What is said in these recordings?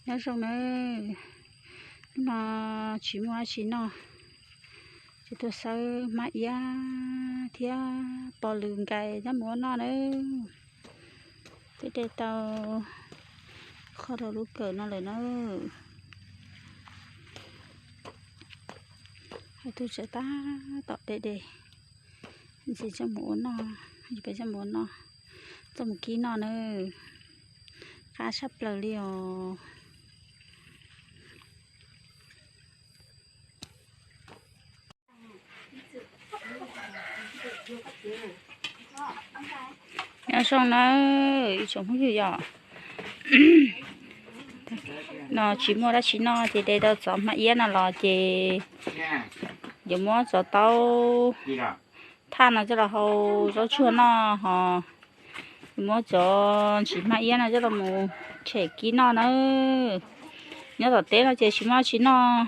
Nyob zoo nawb, hnub no tsis muaj dab tsi noj, ces tuaj xawb hmab iab thiab pov lws nkais coj mus ua noj nawb. Twb de tau qhov rau lub kawm no lawm nawb. Hais tug tseem tab tom de de, ntxiv coj mus ua noj, peb coj mus ua noj, coj mus kib noj nawb. Qab tshaj plaws li os. Nyob zoo nawb ib tsoom phooj ywg yom. No tsis muaj dab tsi noj ces de tau txov hmab iab no los ces yuav muab txov taub thaj no coj los hau zaub tsuag noj hos yuav muab cov ntsis hmab iab no coj los mus tshem kib noj nawb. Nyob tom teb no ces tsis muaj dab tsi noj,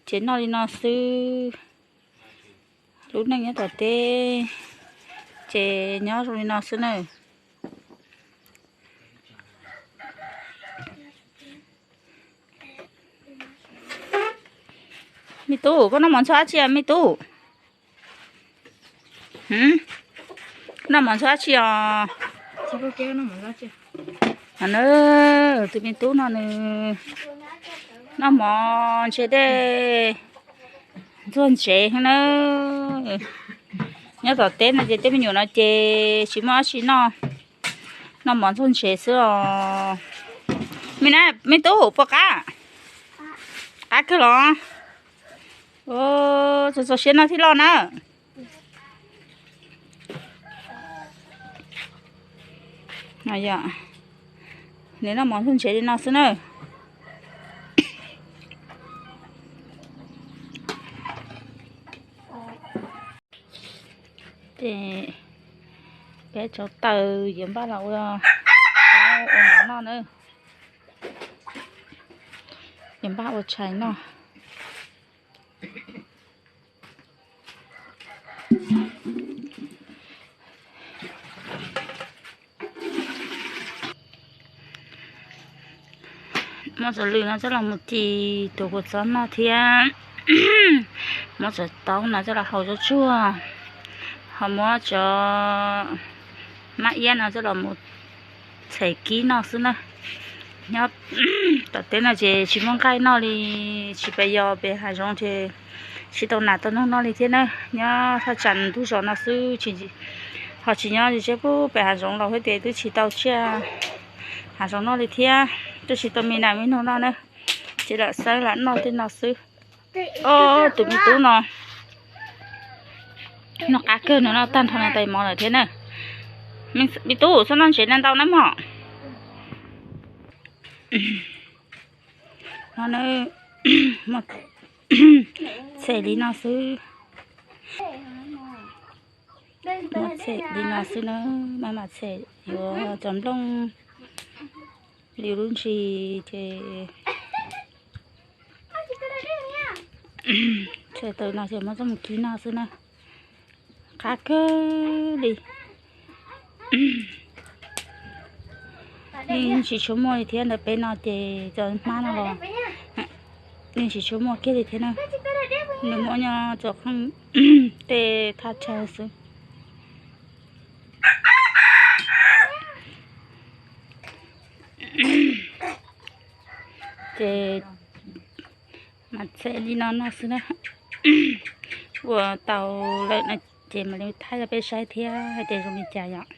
ces noj li no xwb. Lub neej nyob tom teb ces nyob zoo li no xwb nawb. Me tub, koj noj mov ntxhua dab tsi me tub? Koj noj mov ntxhua dab tsi os? Nawb, tus me tub no nws noj mov ntse dej ntxuag ntsev heev nawb. Nyob tom teb no ces tej me nyuam no ces tsis muaj dab tsi noj, noj mov ntxuag ntsev xwb os. Me na, me tub puas qab? Qab kawg los? Txaus txaus siab noj thiaj loj na. Nws noj mov ntxuag ntsev li no xwb na. Ces peb cov taws yuav npaj los ua, ua mov noj na. Yuav npaj ua tshais noj. Muab txov lws no coj los mus ci tus kua txob noj thiab muab txov taub no coj los hau zaub tsuag, ho muab cov hmab iab no coj los mus txhem kib noj xwb na. Nyob tom teb no ces tsis muaj nqaij noj li, tsis pes yos pem hav zoov ces tsis tau nas tau noog noj li thiab na. Nyob thaj tsam ntug zos no xwb, ho tsis nyob tsis tseb pub pem hav zoov los thiab ces twb tsis tau tsiaj hav zoov noj li thiab, twb tsis tau me nas me noog noj na. Ces lam xawb lam noj tej no xwb. Ob tus me tub no noj qab kawg, nws noj tag nrho nws tais mov lawm thiab na. Me tub, txhob noj ntsev ntau na mog. No, txhem li no xwb. Muab txhem li no xwb na, maj mam txhem yuav cov nplooj li lub ntsis ces txhem tau no ces muab coj mus kib noj xwb na. Qab kawg li. Yeej tsis tshua muaj li thiab, ntawm peb no ces cov hmab no los yeej tsis tshua muaj kiag li thiab na. Nws muaj nyob cov tej thaj chaw xwb. Ces mam txhem li no noj xwb na. Ua tau lawm no ces mam li thaij rau peb saib thiab hais tias zoo li cas yom.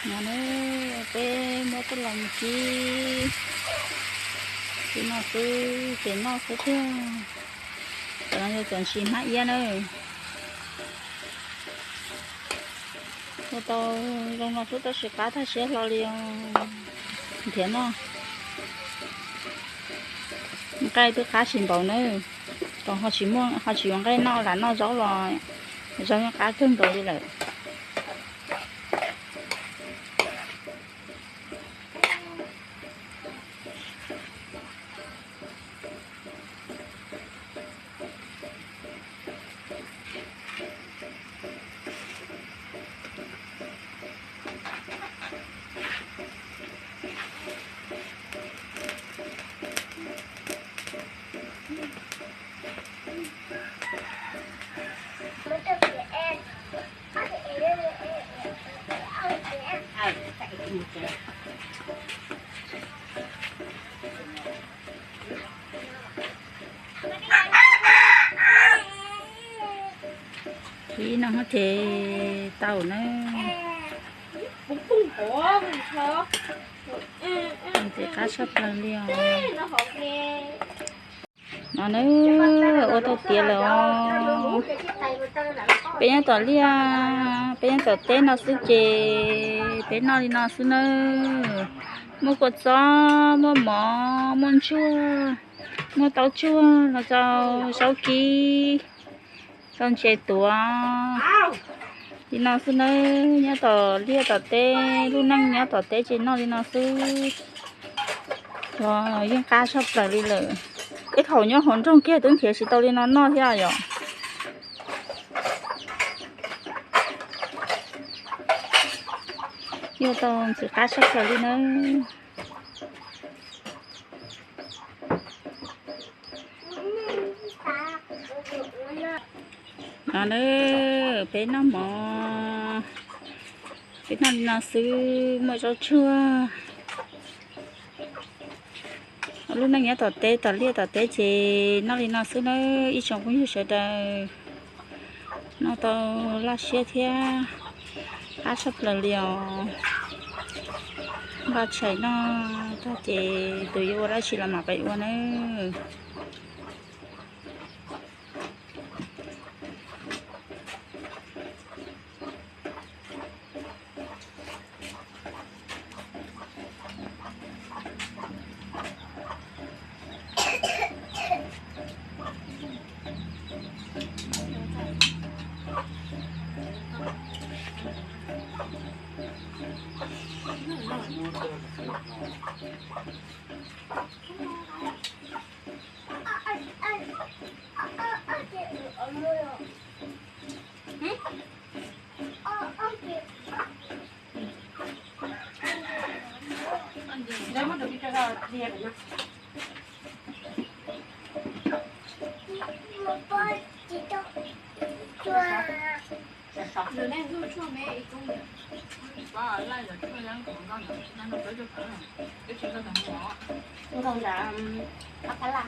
No peb muab coj los mus kib, kib noj xwb ces noj xwb thiab. Cov no yog cov ntsis hmab iab na. Ua tau zoo no xwb tab sis qab tag siab hlo li os. Nrhiav noj, nqaij twb qab tsis npaum na. Tos ho tsis muaj, ho tsis yuav nqaij noj, lam noj zaub los zaub yeej qab kawg nkaus li lawm. Ib no ces tau na. Ces qab tshaj plaws li os. No na, ua tau tiav lawm os. Peb nyob tom liaj, peb nyob tom teb no xwb ces peb noj li no xwb nawb. Muaj kua txob, muaj mov, muaj ntsuag, muaj taub tsuag los rau zaub kib, rau ntses tuav li no xwb nawb. Nyob tom liaj tom teb, lub neej nyob tom teb ces noj li no xwb. Los yeej qab tshaj plaws li lawm. Ib thaum nyob hauv nroog kiag twb nrhiav tsis tau li no noj thiab yom. Yuav tau ntxim qab tshaj plaws li nawb. No na, peb noj mov, peb noj li no xwb, muaj zaub tsuag. Lub neej nyob tom teb, tom liaj tom teb ces noj li no xwb nawb ib tsoom phooj ywg sawv daws. Noj tau laj siab thiab qab tshaj plaws li os. Npaj tshais noj tag ces tus yuav ua dab tsi los mam pais ua nawb. Nkaus nram qab qab laj.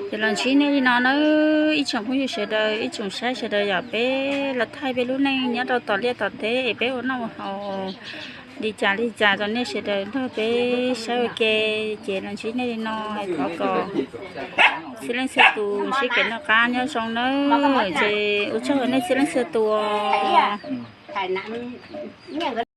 Ces los ntsib nej li no nawb ib tsoom phooj ywg sawv daws, ib tsoom saib sawv daws, yog peb los thaij peb lub neej nyob rau tom liaj tom teb es peb ua noj ua haus li cas li cas rau nej sawv daws nrog peb saib ua ke. Ces los ntsib nej li no, thov kom txhua leej txhua tus ntsib kev noj qab nyob zoo nawb. Ces ua tsaug nej txhua leej txhua tus.